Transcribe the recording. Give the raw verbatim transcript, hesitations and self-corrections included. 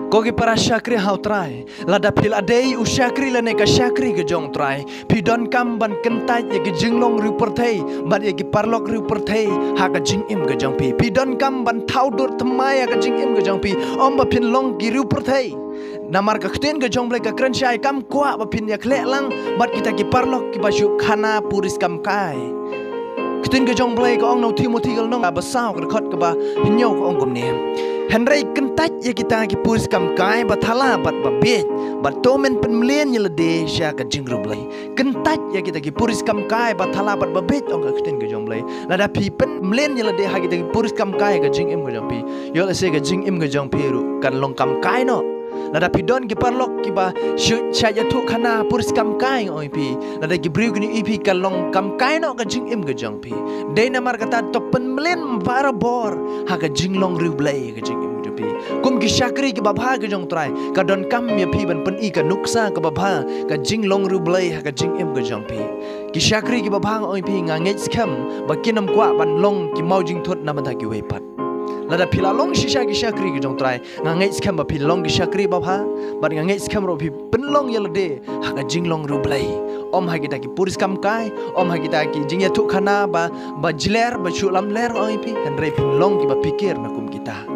Ko ki para shakri ha u Trai, lada phi la dei u shakri lane ka shakri ka jong u Trai, phi donkam ban kyntait ïa ki jinglong riewpyrthei bad ïa ki paralok riewpyrthei ha ka jingim ka jong phi. Phi donkam ban thaw dur thymmai ha ka jingim ka jong phi, ym ba phin long ki riewpyrthei. Namar ka ktien ka jong u Blei ka kren shai, kam kwah ba phin ïakhleh lang bad kita ki paralok kiba shu khana puris kam kai. Ktien ka jong u Blei ka ong na u Timothi ka lynnong ba saw ka dkhot kaba hynñiew ka ong kumne: Hynrei kyntait ïa kita ki puris kam kai ba thala bad ba bieit, bad to men pynmlien ïa lade sha ka jingriewblei. Kyntait ïa kita ki puris kam kai ba thala bad ba bieit, ong ka ktien ka jong u Blei. Lada phi pynmlien ïa lade ha kita ki puris kam kai ka jingim ka jong phi, ïoh lehse ka jingim ka jong phi ruh kan long kam kai noh. Lada phi don ki paralok kiba shu shait ïathuh khana puris kam kai, ong ïa phi, lada ki briew kin ïohi ïa phi, kan long kam kai noh ka jingim ka jong phi. Dei namar kata to pynmlien barabor ha ka jinglong riewblei ka jingim ka jong phi. Kum ki shakri kiba bha ka jong u Trai, ka donkam ïa phi ban pyni ka nuksa kaba bha ka jinglong riewblei ha ka jingim ka jong phi. Ki shakri kiba bha, nga ong ïa phi, nga ngeit skhem ba kin ym kwah ban long ki maw jingthut na bynta kiwei pat. Lada phi la long shisha ki shakri ki jong u Trai, nga ngeit skhem ba phi long ki shakri ba bha, bad nga ngeit skhem ruh phi pynlong ïa lade ha ka jinglong riewblei, ym ha kita ki puris kam kai, ym ha kita ki jingïathuh khana ba, ba jler, ba shu lamler, ong ïa phi, hynrei phin long kiba phikir na kum kita.